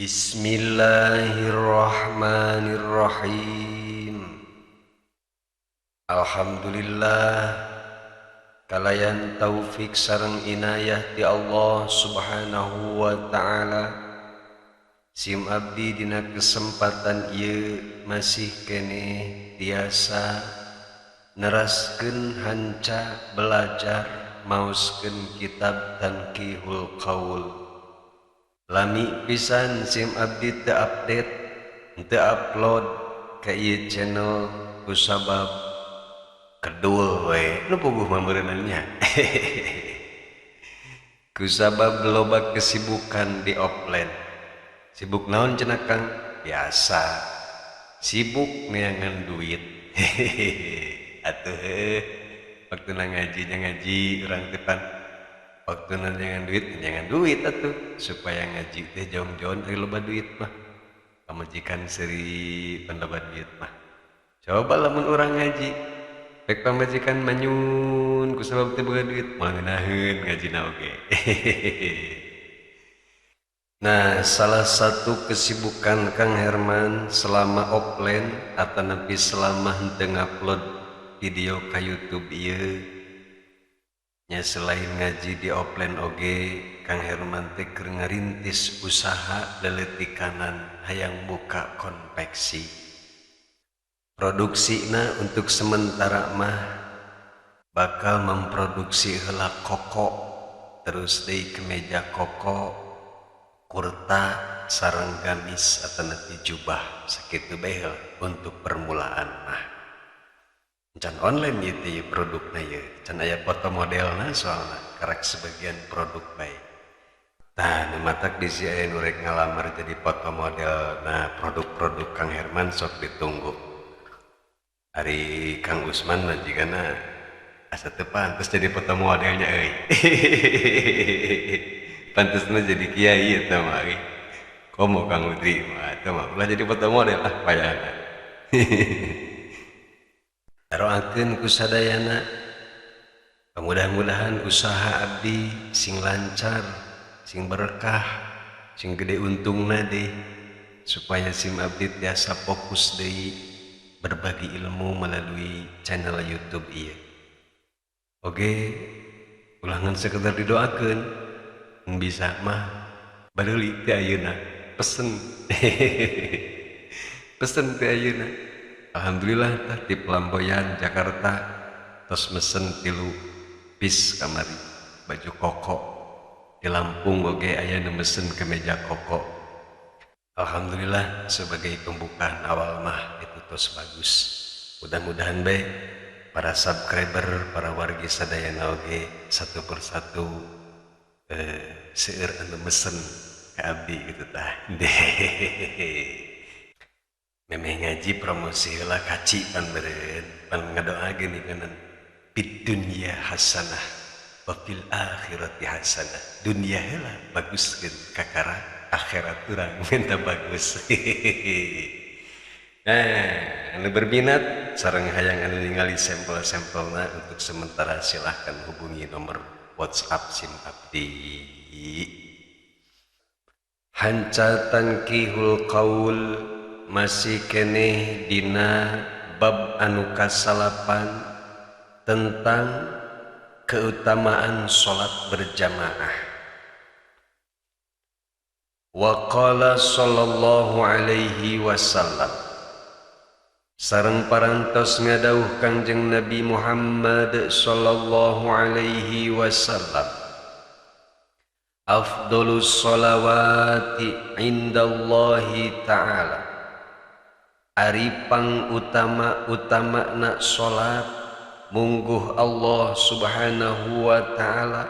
Bismillahirrahmanirrahim. Alhamdulillah kalayan taufik sareng inayah ti Allah Subhanahu wa ta'ala, sim abdi dina kesempatan ieu masih keneh tiasa neraskeun hanca belajar maoskeun kitab Tanqihul Qaul. Lami pisan sim abdi teu update, teu upload ka ieu channel kusabab kedul we nu puguh mah meureunna nya. Kusabab loba kesibukan di offline. Sibuk naon cenah Kang? Biasa. Sibuk neangan duit. Atuh heuh, waktuna ngaji nya ngaji urang teh pan. Waktuna neangan duit, neangan duit atuh supaya ngaji teh jong-jong ari loba duit mah. Pamajikan seuri pan loba duit mah. Coba lamun urang ngaji rek pamajikan manyun kusabab teu boga duit, moal ngeunaheun ngajina oge. Nah, salah satu kesibukan Kang Herman selama offline atanapi selama henteu ngupload video ka YouTube ieu nya, selain ngaji di offline oge Kang Herman teh keur ngarintis usaha leuleutikanan, hayang buka konveksi. Produksina untuk sementara mah bakal memproduksi heula koko, terus deui kemeja koko, kurta sareng gamis atanapi jubah, sakitu bae heula untuk permulaan mah. Can online ieu teh produkna ieu, can aya foto modelna soalna, karek sebagian produk bae. Tah, nu matak bisi aya nu rek ngalamar jadi foto model, nah produk-produk Kang Herman sok ditunggu. Ari Kang Usman mah jigana asa teu pantes jadi foto modelnya euy. Pantesna jadi kiai eta mah euy. Komo Kang Udri mah eta mah ulah jadi foto model ah payahna. Doakeun ku sadayana, mudah-mudahan usaha abdi sing lancar, sing berkah, sing gede untungna deh, supaya sim abdi tiasa fokus deui berbagi ilmu melalui channel YouTube ieu. Oke, ulangan sekedar didoakeun, bisa mah bareuli teh ayeuna pesen. Pesen teh ayeuna. Alhamdulillah tah di Flamboyan Jakarta tos mesen 3 piece kamari baju koko. Di Lampung oge aya nu mesen kemeja koko. Alhamdulillah sebagai pembukaan awal mah itu tos bagus. Mudah-mudahan bae para subscriber, para wargi sadayana oge satu persatu seueur anu mesen ka abdi gitu tah. Memeh ngaji promosi heula kaci pan meureun, pan ngadoa geuning fid dunya hasanah wa fil akhirati hasanah. Dunia heula baguskeun kakara akhirat urang minta bagus. Nah, anu berminat sareng hayang anu ningali sampel-sampelna untuk sementara silahkan hubungi nomor WhatsApp sim abdi. Hanca Tanqihul Qaul masih keneh dina bab anu kasalapan tentang keutamaan salat berjamaah. Wa qala sallallahu alaihi wasallam, sareng parantos ngadawuh Kangjeng Nabi Muhammad sallallahu alaihi wasallam, afdhalus sholawati indallahi ta'ala, ari pang utama-utamana salat mungguh Allah Subhanahu wa ta'ala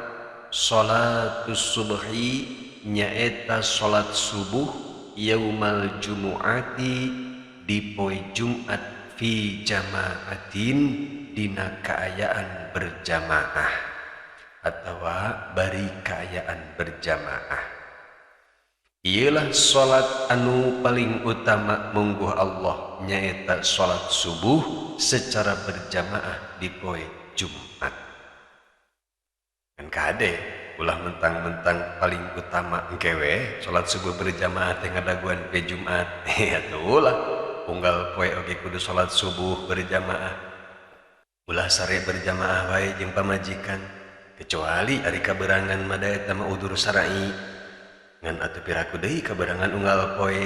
salatus subhi nyaeta salat subuh yaumal jumu'ati di poe Jumat fi jama'atin dina kaayaan berjamaah atawa bari kaayaan berjamaah. Iyalah salat anu paling utama mungguh Allah nyaeta salat subuh secara berjamaah di poe Jumat. Kan kade Ulah mentang-mentang paling utama engke we salat subuh berjamaah teh ngadaguan pe Jumat. Atuh ulah unggal poe oge kudu salat subuh berjamaah. Ulah sare berjamaah wae jeung pamajikan, kecuali ari kaberangan mah da eta mah udzur syar'i. Ngan atuh piraku deui kaberangan unggal poe.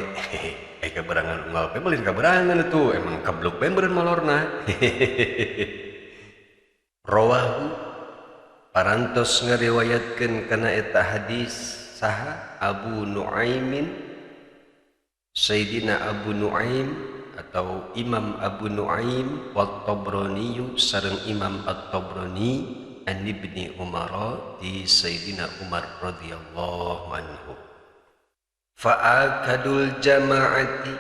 Kaberangan unggal poe mah lain kaberangan atuh, emang kebluk bae meureun molorna. Rawahu parantos ngariwayatkeun kana eta hadis saha Abu Nuaimin, Sayyidina Abu Nuaim atau Imam Abu Nuaim wa Tabrani sareng Imam At-Tabrani an Ibni Umar di Sayyidina Umar radhiyallahu anhu. Fa'akadul jama'ati,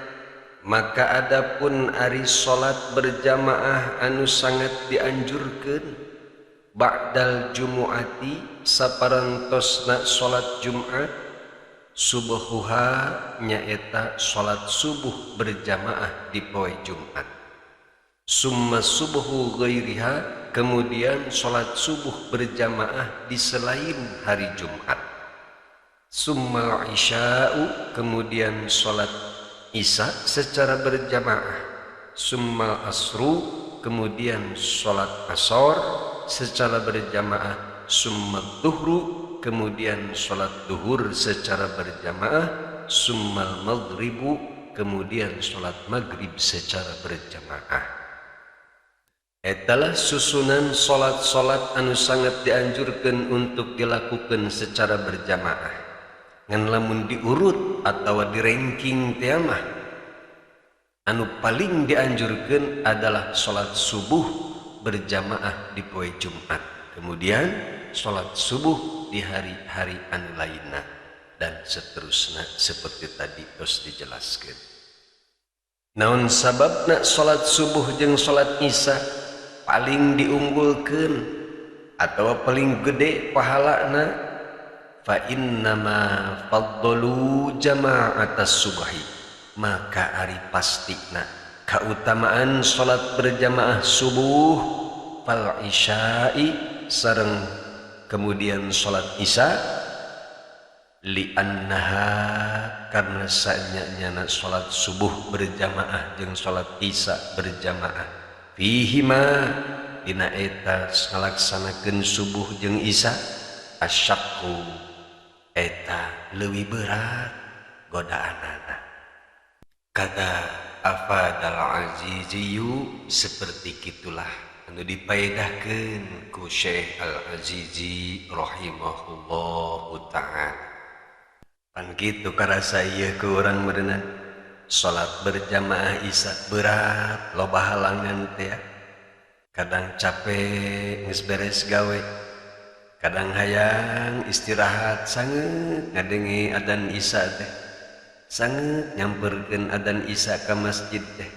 maka adapun ari salat berjamaah anu sangat dianjurkeun ba'dal jumu'ati saparantosna salat Jumat, subuhuha nyaeta salat subuh berjamaah di poe Jumat, summa subuhu ghairiha kemudian salat subuh berjamaah di selain hari Jumat, summa isya'u kemudian salat isya secara berjamaah, summa asru kemudian salat asar secara berjamaah, summa duhru kemudian salat duhur secara berjamaah, summal maghribu kemudian salat maghrib secara berjamaah. Etalah susunan salat-salat anu sangat dianjurkan untuk dilakukan secara berjamaah. Ngan lamun diurut atau di ranking teh mah anu paling dianjurkan adalah salat subuh berjamaah di poe Jumat, kemudian salat subuh di hari-hari anu lainna, dan seterusnya seperti tadi terus dijelaskan. Naon sababna salat subuh jeung salat isya paling diunggulkeun atau paling gede pahalana? Fa innama faddalu jama'atas subhi, maka ari pastina kautamaan salat berjamaah subuh fal isya'i sareng kemudian salat isya, li'annaha karena sanyana salat subuh berjamaah jeung salat isya berjamaah fihima dina eta ngalaksanakeun subuh jeung isya asyaqqu eta leuwih berat godaanana. Kata Afadal Aziziyu, seperti kitulah anu dipaedahkeun ku Syekh Al-Azizi rahimahullahu ta'ala. Pan kitu karasa ieu ku urang meureunna salat berjamaah isya berat, loba halangan teh, kadang capek geus beres gawe, kadang hayang istirahat sangeut ngadenge adzan isya teh, sangeut nyamperkeun adzan isya ka masjid teh.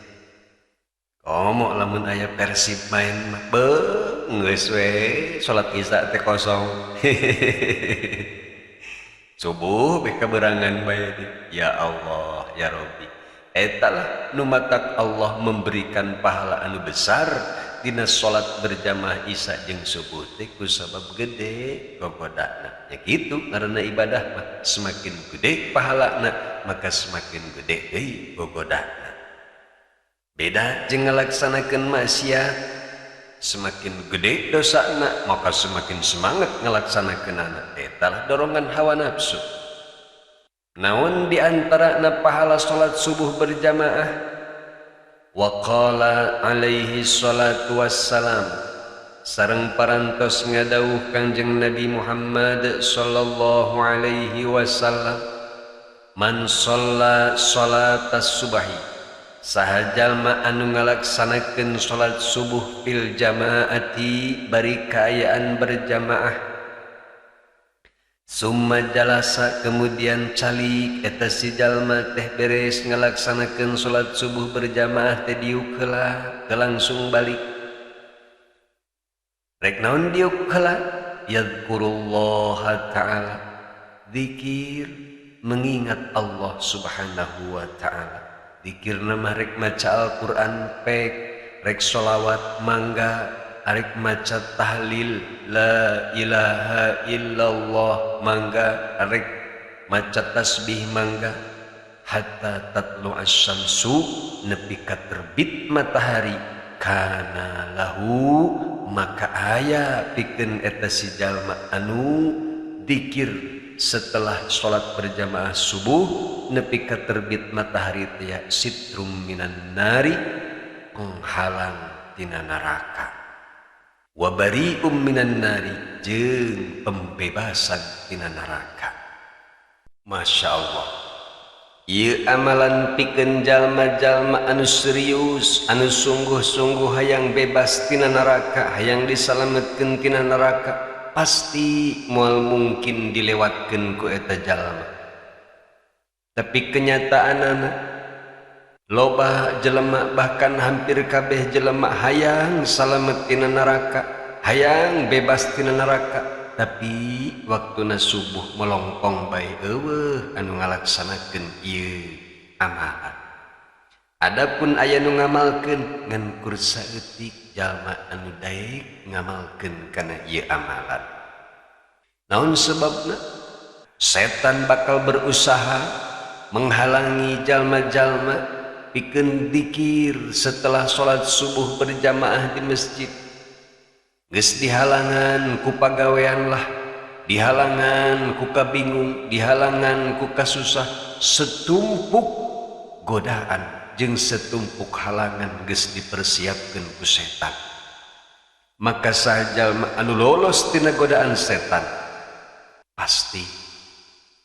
Komo lamun aya Persib main mah beuh geus we salat isya teh kosong. Subuh beh kaberangan bae. Ya Allah ya Rabbi, eta lah nu matak Allah memberikan pahala anu besar dina salat berjamaah isya jeung subuh teh ku sabab gede gogodana. Ya kitu karena ibadah mah semakin gede pahalana maka semakin gede deui gogodana. Beda jeung ngalaksanakeun maksiat, semakin gede dosana maka semakin semangat ngalaksanakeunana. Eta lah dorongan hawa nafsu. Naon diantarana pahala salat subuh berjamaah? Wa qala alaihi salatu wassalam, sareng parantos ngadawuh Kangjeng Nabi Muhammad sallallahu alaihi wasallam, man shalla salatas subahi, saha jalma anu ngalaksanakeun salat subuh fil jamaati bari kaayaan berjamaah, summa jalasa kemudian calik eta si jalma teh beres ngalaksanakeun salat subuh berjamaah teh diuk heula teu langsung balik. Rek naon diuk heula? Yadhkurullaha ta'ala, zikir mengingat Allah Subhanahu wa ta'ala. Zikirna mah rek maca Al-Qur'an pek, rek sholawat mangga, arek maca tahlil la ilaha illallah mangga, arek maca tasbih mangga, hatta tatlu asyamsu nepi ka terbit matahari, kana lahu maka aya pikeun eta si jalma anu dikir setelah salat berjamaah subuh nepi ka terbit matahari teh sitrum minan nari, penghalang tina neraka, wa bari'um minan nari jeung pembebasan tina neraka. Masya Allah, ieu amalan pikeun jalma-jalma anu serius, anu sungguh-sungguh hayang bebas tina neraka, hayang disalametkeun tina neraka, pasti moal mungkin dilewatkeun ku eta jalma. Tapi kenyataanana loba jelema, bahkan hampir kabeh jelema hayang salamet tina neraka, hayang bebas tina neraka, tapi waktuna subuh melongkong bae eueuh anu ngalaksanakeun ieu amalan. Adapun aya nu ngamalkeun ngan kur saeutik jalma anu daek ngamalkeun kana ieu amalan. Naon sebabna? Setan bakal berusaha menghalangi jalma-jalma pikeun dikir setelah salat subuh berjamaah di masjid. Geus dihalangan ku pagawean lah, dihalangan ku kabingung, dihalangan ku kasusah, setumpuk godaan jeung setumpuk halangan geus dipersiapkeun ku setan. Maka saha jalma anu lolos tina godaan setan pasti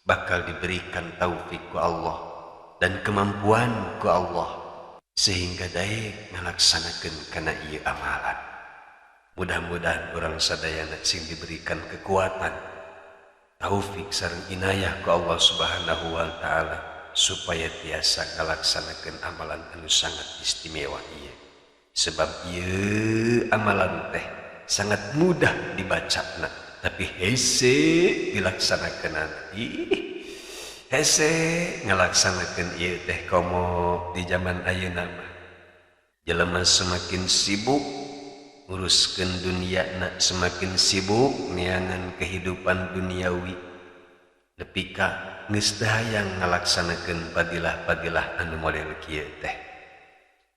bakal diberikan taufik ku Allah dan kemampuan ku Allah sehingga daek ngalaksanakeun kana ieu amalan. Mudah-mudahan urang sadayana sing diberikan kekuatan, taufik sareng inayah ku Allah Subhanahu wa taala supaya tiasa ngalaksanakeun amalan anu sangat istimewa ieu. Sebab ieu amalan teh sangat mudah dibacana tapi hese dilaksanakeunana. Ih, hese ngalaksanakeun ieu teh komo di zaman ayeuna mah. Jelema semakin sibuk nguruskeun dunia, semakin sibuk neangan kehidupan duniawi, nepi ka geus teu hayang ngalaksanakeun fadilah-fadilah anu model kieu teh.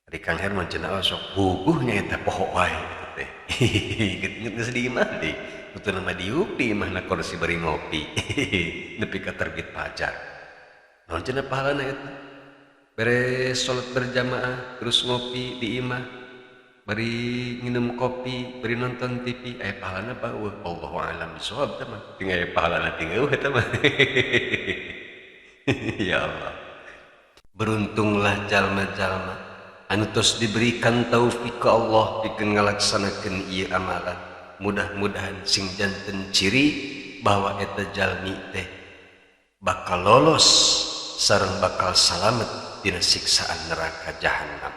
Ari Kang Herman cenah sok puguhnya eta poho wae eta teh. Geus di imah deui. Kutuna mah diuk di imahna kursi bari ngopi nepi ka terbit fajar. Naon cenah pahalana eta? Beres salat berjamaah terus ngopi di imah, bari nginum kopi, bari nonton TV, aya pahalana apa eueuh? Allahu a'lam bishawab teh mah. Ting aya pahalana ting eueuh eta mah. Ya Allah. Beruntunglah jalma-jalma anu tos diberikan taufik ku Allah pikeun ngalaksanakeun ieu amalan. Mudah-mudahan sing janten ciri bahwa eta jalmi teh bakal lolos sareng bakal salamet dina siksaan neraka jahanam.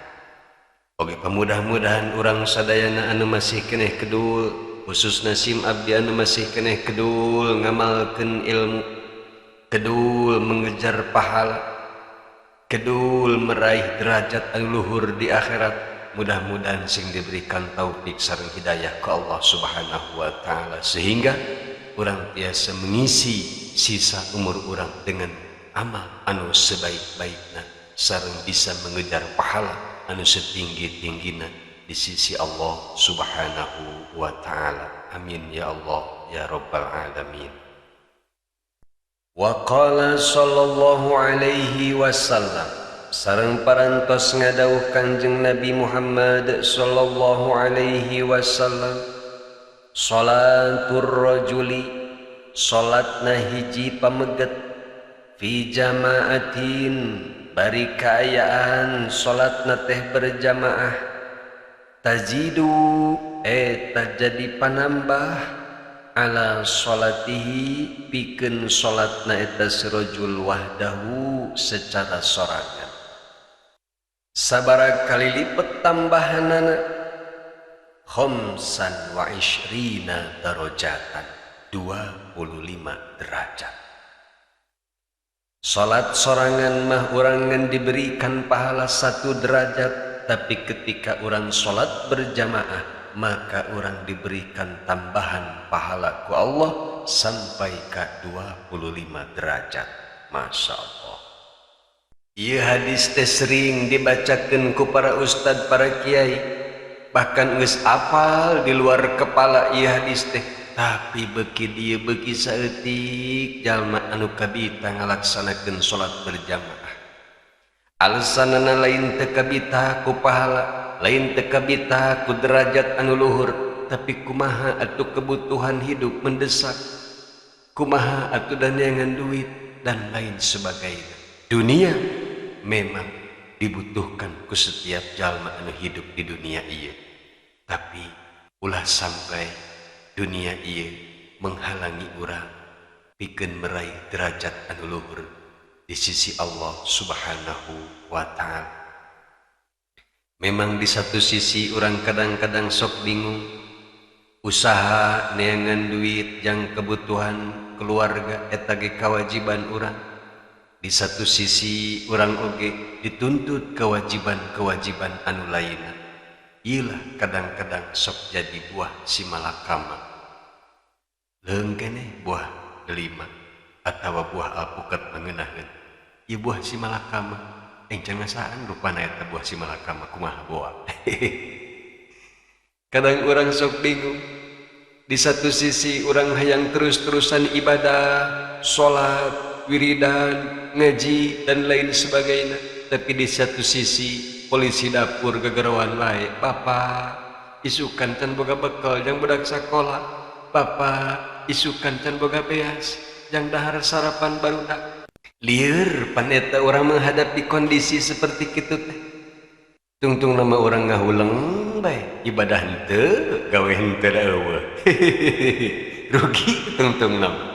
Oge pamudah-mudahan urang sadayana anu masih keneh kedul, khususna sim abdi anu masih keneh kedul ngamalkeun ilmu, kedul mengejar pahala, kedul meraih derajat anu luhur di akhirat. Mudah-mudahan sing diberikan taufik sareng hidayah ke Allah Subhanahu wa taala sehingga urang tiasa mengisi sisa umur urang dengan amal anu sebaik-baikna sareng bisa mengejar pahala anu setinggi-tinggina di sisi Allah Subhanahu wa taala. Amin ya Allah ya rabbal alamin. Wa qala sallallahu alaihi wasallam, sareng parantos ngadawuh Kanjeng Nabi Muhammad sallallahu alaihi wasallam, salatur rajuli, salatna hiji pameget, fi jamaatin, bari kaayaan salatna teh berjamaah, tazidu eta jadi panambah ala salatihi pikeun salatna eta si rajul wahdahu secara sorangan. Sabaraha kali lipat tambahanana? Khamsan wa ishrina darajatan, 25 derajat. Salat sorangan mah urangan diberikan pahala 1 derajat, tapi ketika orang salat berjamaah maka urang diberikan tambahan pahala ku Allah sampai ka 25 derajat. Masya Allah. Ieu hadis teh sering dibacakeun ku para ustad, para kiai, bahkan geus apal di luar kepala ieu hadis teh, tapi beuki dieu beuki saeutik jalma anu kabita ngalaksanakeun salat berjamaah. Alasanana lain teu kabita ku pahala, lain teu kabita ku derajat anu luhur, tapi kumaha atuh kebutuhan hidup mendesak, kumaha atuh daneangan duit dan lain sebagainya. Dunia memang dibutuhkan ku setiap jalma anu hidup di dunia ieu, tapi ulah sampai dunia ieu menghalangi urang pikeun meraih derajat anu luhur di sisi Allah Subhanahu wa Ta'ala. Memang di satu sisi urang kadang-kadang sok bingung, usaha neangan duit jang kebutuhan keluarga eta ge kewajiban urang. Di satu sisi urang oge dituntut kewajiban-kewajiban anu lainna. Iyalah kadang-kadang sok jadi buah simalakama. Leung keneh buah delima atawa buah alpukat mangeunahkeun. Ieu buah simalakama. Engcang ngasaan rupana eta buah simalakama kumaha boa. Kadang urang sok bingung. Di satu sisi urang hayang terus-terusan ibadah, salat, wiridan, ngaji dan lain sebagainya, tapi di satu sisi polisi dapur gegerawan wae. Bapak isukan can boga bekal jang budak sakola, bapak isukan can boga beas jang dahar sarapan barudak. Lieur pan eta urang menghadapi kondisi seperti kitu teh. Tungtung nama urang ngahuleng bae, ibadah henteu, gawe henteu da eueuh. Rugi tungtung nama.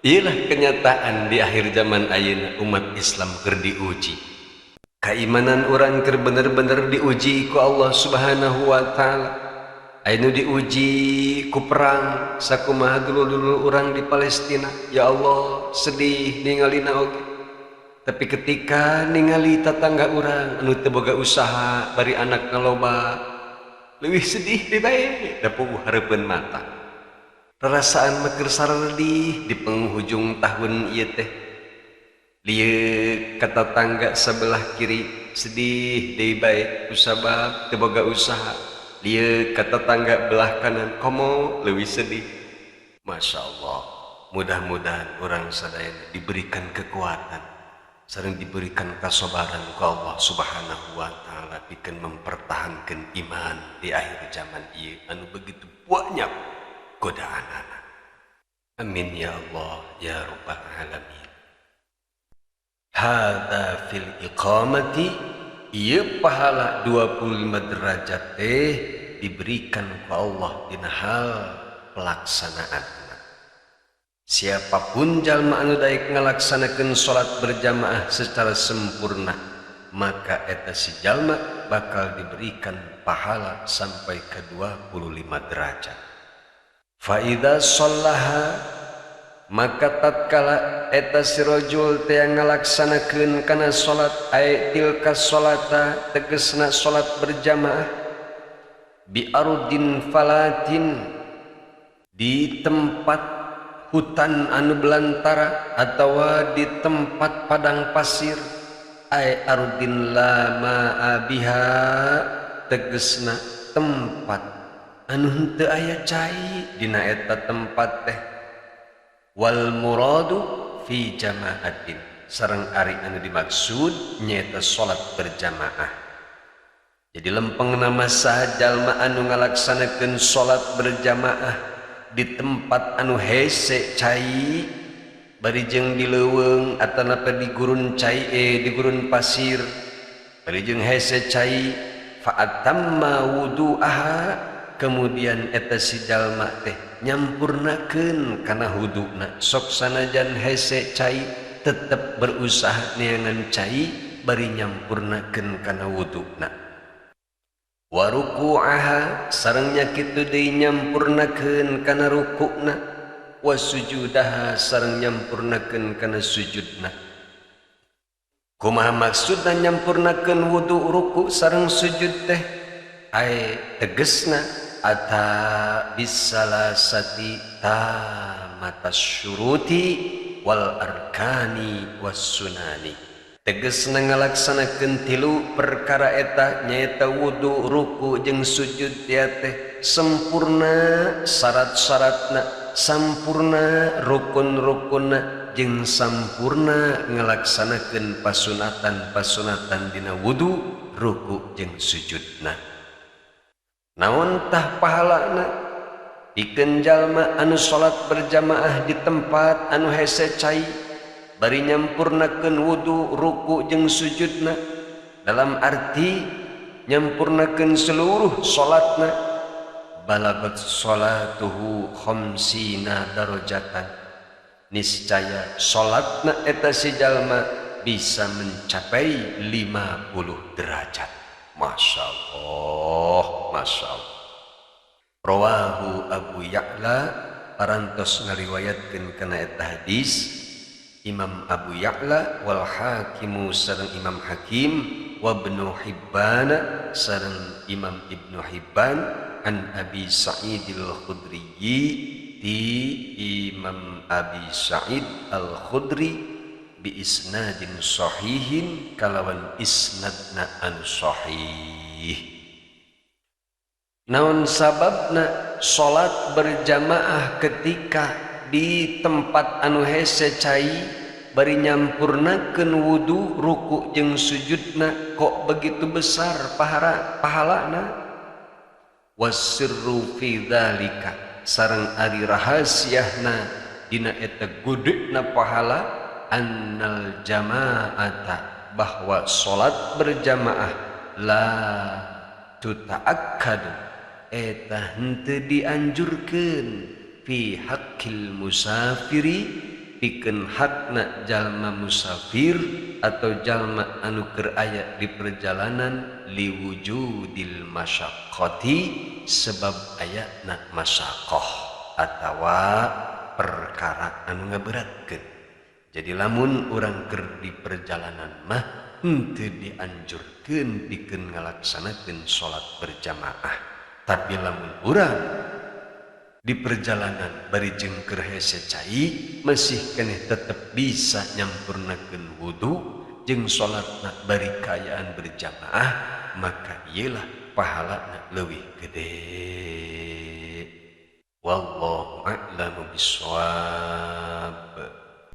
Iyalah kenyataan di akhir zaman ayeuna umat Islam keur diuji. Keimanan urang keur bener-bener diuji ku Allah Subhanahu wa Ta'ala. Anu diuji ku perang sakumaha dulu-dulu urang di Palestina. Ya Allah, sedih ningalina oge. Tapi ketika ningali tatangga urang anu teu boga usaha bari anak ngaloba, leuwih sedih deui bae da puguh hareupeun mata. Perasaan mah keur saredih di penghujung tahun ieu teh. Lieuk ka tatangga sebelah kiri sedih deui bae kusabab teu boga usaha. Lieuk ka tetangga belah kanan komo leuwih sedih. Masya Allah, mudah-mudahan urang sadayana diberikan kekuatan sareng diberikan kasobaran ku Allah Subhanahu wa Ta'ala pikeun mempertahankan iman di akhir zaman ieu anu begitu banyak godaanana. Amin ya Allah ya Rabbal alamin. Hadza fil iqamati, ieu pahala 25 derajat teh diberikan ku Allah dina hal pelaksanaan. Siapapun jalma anu daek ngalaksanakeun salat berjamaah secara sempurna, maka eta si jalma bakal diberikan pahala sampai ke 25 derajat. Fa idza shallaha, maka tatkala eta si rajul teh ngalaksanakeun kana salat, ay tilka salata tegesna salat berjamaah, bi ardin falatin, di tempat hutan anu belantara atawa di tempat padang pasir, ay ardin la ma'a biha tegesna tempat anu henteu aya cai dina eta tempat teh. Wal muradu fi jama'atin, sareng ari anu dimaksud nyaeta salat berjamaah. Jadi lempeng nama saha jalma anu ngalaksanakeun salat berjamaah di tempat anu hese cai bari jeung di leuweung atanapa di gurun cai, di gurun pasir bari jeung hese cai, fa atamma wudu'aha, kemudian eta si jalma teh nyampurnakeun kana wuduna, sok sanajan hese cai tetep berusaha neangan cai bari nyampurnakeun kana wuduna. Wa ruku'aha, sareng nya kitu deui nyampurnakeun kana rukuna. Wa sujudaha, sareng nyampurnakeun kana sujudna. Kumaha maksudna nyampurnakeun wudu, ruku sareng sujud teh? Ai tegesna Ata bisalasati tamatas syuruti wal arkani was sunani. Tegesna ngalaksanakeun tilu perkara eta nyaeta wudu, ruku jeung sujud teh sempurna syarat-syaratna, sampurna rukun-rukunna, jeung sampurna ngalaksanakeun pasunatan-pasunatan dina wudu, ruku jeung sujudna. Naon tah pahalana? Pikeun jalma anu salat berjamaah di tempat anu hese cai bari nyampurnakeun wudu, ruku jeung sujudna, dalam arti nyampurnakeun seluruh salatna, balagat salatuhu khamsina darajatan, niscaya salatna eta si jalma bisa mencapai 50 derajat. Masya Allah, Masya Allah. Rawahu Abu Ya'la, parantos ngariwayatkeun kana eta hadis Imam Abu Ya'la wal Hakimu sareng Imam Hakim wa Ibnu Hibban sareng Imam Ibnu Hibban an Abi Sa'id Al-Khudri di Imam Abi Sa'id Al-Khudri bi isnadin sahihin kalawan isnadna an sahih. Naon sababna salat berjamaah ketika di tempat anu hese cai bari nyampurnakeun wudu, ruku jeung sujudna kok begitu besar pahalana? Wasirru fi dzalika sareng ari rahasiahna dina eta gudegna pahala annal jama'ata bahwa salat berjamaah la tuta'akkadu eta henteu dianjurkeun fi haqqil musafiri pikeun hakna jalma musafir atau jalma anu keur aya di perjalanan liwujudil masyaqqati sebab ayana masyaqqah atawa perkara anu ngaberatkeun. Jadi lamun urang keur di perjalanan mah henteu dianjurkeun pikeun ngalaksanakeun salat berjamaah. Tapi lamun urang di perjalanan bari jeung keur hese cai masih keneh tetep bisa nyampurnakeun wudu jeung salatna bari kaayaan berjamaah, maka ieulah pahalana leuwih gede. Wallahu a'lamu bissawab.